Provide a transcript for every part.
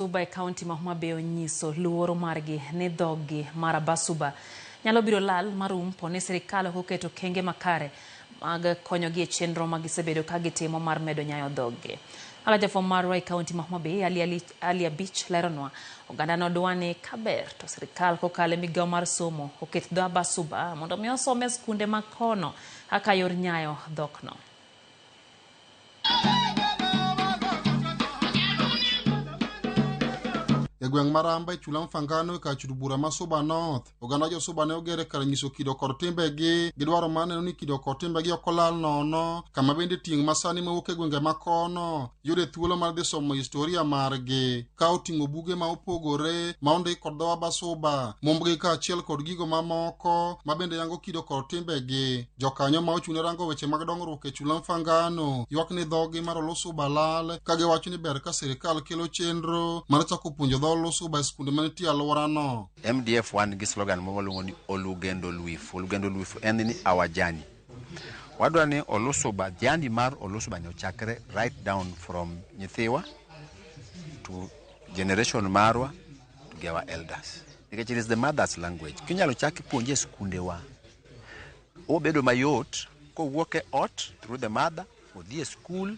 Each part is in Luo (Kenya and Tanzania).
Suba e kaunti ma Homa Bay onyiso luoro margi ni dhoggi mar Abasuba nyalo biro lal marum po ni sirikal ok oketo okenge makare mag konyogi e chenro ma gisebedo ka gitimo mar medo nyayo dhoggi. Kaka jafwambo marwa e kaunti ma Homa Bay Ali, Ali, Ali Abich leronwa, ogandano dwa ni kaber to sirikal kokalo e migawo mar somo oket dho Abasuba mondo mi osome e skunde ma kono kaka yor nyayo dhokno. E gweng' ma Ramba e chula Mfangano e kar chud bura ma Suba North, oganda jo Suba ne ogere kar nyiso kido kod timbegi gi dwaro mar neno ni kido kod timbegi ok olal nono, kama bende tieng' masani mawuok e gwenge ma kono yude thuolo mar dhi somo historia margi ka oting'o buge ma opogore ma ondik kod dho Abasuba, mumbgi kaachiel kod gigo mamoko ma bende yango kido kod timbegi. Jokanyo ma ochung' ne rango weche mag dongruok e chula Mfangano ywak ni dhogi mar Olusuba lal ka giwacho ni ber ka sirkal kelo chenro mar chako puonjo dho Olusuba e skunde manitie e alworano. MDF wan gi slogan moro waluongo ni Olugendo Luifu. Olugendo Luifu en ni our journey. Wadwa ni Olusuba, journey mar Olusuba ni ochakre right down from nyithiwa to generation marwa to gi our elders. Nikech it is the mother's language. Kinyalo chak puonje e skundewa obedo mayot kowuok e ot through the mother odhi e school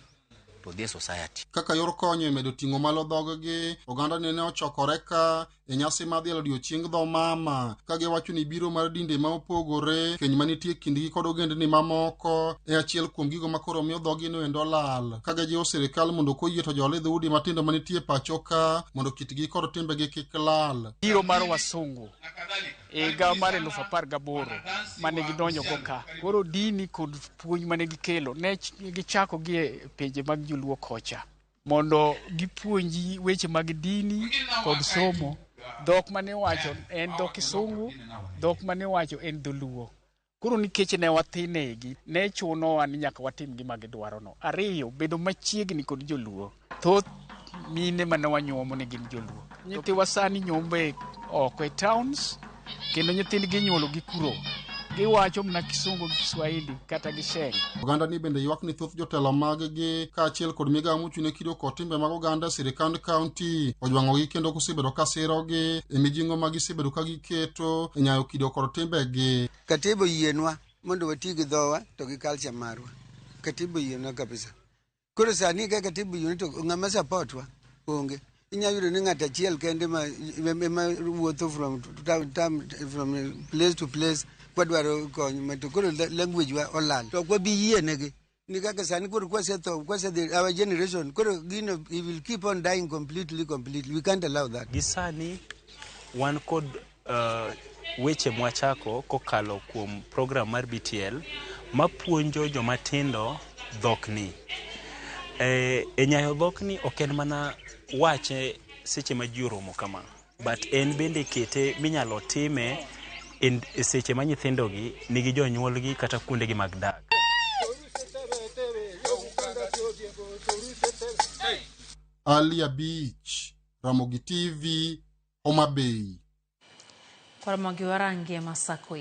to odhi e society. Kaka yor konyo e medo ting'o malo dhoggi, oganda nene ochokore ka e nyasi mar dhialo odiechieng dho mama ka giwacho ni biro mar dinde ma opogore, keny manitie kindgi kod ogendni mamoko e achiel kuom gigo ma koro miyo dhogi no endo lal. Ka gijiwo sirikal mondo koyie to joli dhoudi matindo manitie pacho ka mondo kitgi kod timbegi kik lal. Biro mar wasungu e higa mar 2018 mane gidonjogo ka. Koro dini kod puonj mane gikelo ne gichako gi e pinje mag joluo kocha mondo gipuonji weche mag dini kod somo. Dhok mane iwacho en dho Kisungu, dhok mane iwacho en dholuo. Koro nikech ne wathin negi, ne chunowa ni nyaka watim gima gidwarono. Ariyo, bedo machiegni kod joluo. Thoth mine mane wanyuomo ne gin joluo. Nyithiwa sani nyombo e oko e towns, kendo nyithindgi inyuolo gi kuro. Giwacho mana Kisungu gi Kiswahili kata gi Sheng. Oganda ni bende ywak ni thoth jotelo mag-gi kaachiel kod migawo mochung' ne kido kod timbe mag oganda e sirikand kaunti ojwang'ogi kendo kosebedo ka sirogi e mijing'o ma gisebedo ka giketo e nyayo kido kod timbegi. Katiba oyienwa mondo wati gi dhowa to gi culture marwa. Katiba oyienwa kabisa. Koro sani ka katiba oyienwa to ng'ama support wa onge. Inya yudo ni ng'ato achiel kende ma ema wuotho from town, town, from place to place kwadwaro kony ma to koro language wa olal. To ok wabi yienegi. Ni kaka sani koro kwasetho kwasedhi our generation koro gino it will keep on dying completely completely. We can't allow that. Gi sani wan kod weche mwachako kokalo kuom program mar BTL mapuonjo jomatindo dhokni. E nyayo dhokni ok en mana wache seche ma ji oromo kama, but en bende kete minyalo time e seche ma nyithindogi nigi jonyuolgi kata kuondegi mag dak. Ali Abich, Ramogi TV, Homa Bay. Koro mogi warangie Masako.